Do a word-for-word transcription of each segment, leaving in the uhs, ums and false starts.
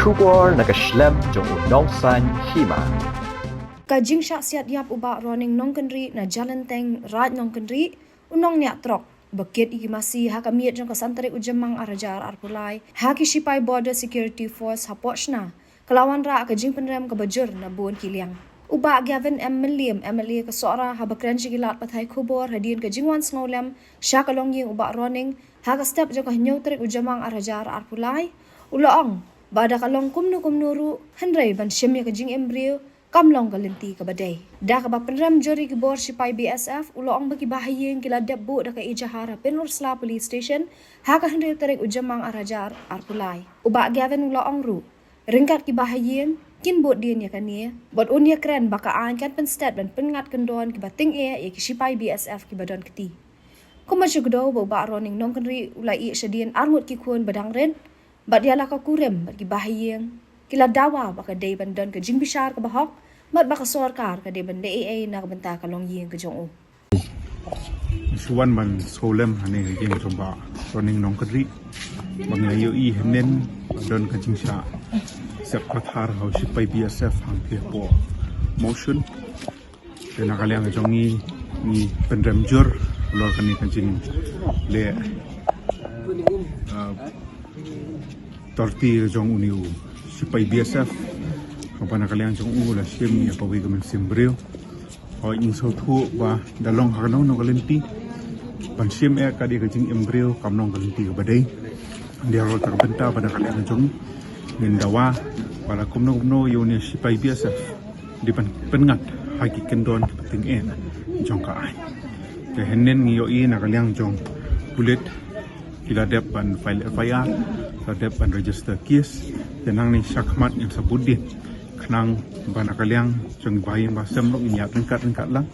Khubor na ka shlem jong u Nongsaiñ Hima. Ka jingshah siat ïap u Bah Ronning Nongkynrih na Jalenteng, Raid Nongkynrih, u nongñiah trok ba kit ïa ki masi ha ka miet jong ka san tarik u Jymmang ar hajar arphew lai ha ki shipai Border Security Force hapoh Shna, ka la wanrah ka jingpynrem kaba jur na bun ki liang. U Bah Gavin M Mylliem, M L A ka Sohra, haba kren sha ki lad pathai khubor hadien ka jingwan sngewlem sha ka longïing u Bah Ronning ha ka step jong ka hynñiew tarik u Jymmang ar hajar arphew lai, u la ong ba da ka long kumno kumno ruh, hynrei ban shim ïa ka jingim briew kam long ka lynti kaba dei. Da kaba pynrem jur ïa ki bor shipai B S F, u la ong ba ki bahaïing ki la dep buh da ka ejahar ha Pynursla Police Station ha ka hynriew tarik u Jymmang ar hajar arphew lai. U Bah Gavin u la ong ruh, ryngkat ki bahaïing kin bud dien ïa kane, bad un ïakren ba ka aiñ kan pynsted ban pynngat kyndon kiba tyngeh ïa ki shipai B S F kiba don kti. Kumba shu kdew ba u Bah Ronning Nongkynrih u la ïeh shadien arngut ki khun ba dang rit, bad ïa la ka kurim bad ki bahaïing ki la dawa ba ka dei ban don ka jingbishar kaba hok, bad ba ka sorkar ka dei ban leh ei ei na ka bynta ka longïing ka jong u. Shu wan ban sngewlem hangne ha ka ïing jong u Bah Ronning Nongkynrih ba ngi la ïohi hynnin ba don ka jingshah siat pathar ha u shipai B S F hangtei hapoh Mawshun. Te na ka liang jong ngi, ngi pynrem jur halor kane ka jingleh, ah, torti jong une u shipai B S F. Haba na ka liang jong u la shim ïa kawei ka mynsiem briew. Hooid, ngi sngewthuh ba da long ha kano kano ka lynti, ban shim eh ka dei ka jingim briew kam long ka lynti kaba dei. Dei halor kata ka bynta ba na ka liang jong ngi ngin dawa ba la kumno kumno ïa une u shipai B S F dei ban pynngat ha ki kyndon kiba tyngeh jong ka aiñ. Te hynnin ngi ïohi na ka liang jong pulit ki la dep ban file F I R, la dep ban register case. Te nangne shakhmat ngin sa bud dien khnang ba na ka liang jong ki bahaïing bahasem ruh ngin ïaid ryngkat ryngkat lang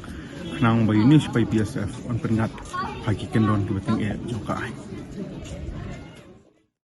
khnang ba une u shipai B S F un pynngat ha ki kyndon kiba tyngeh jong ka aiñ.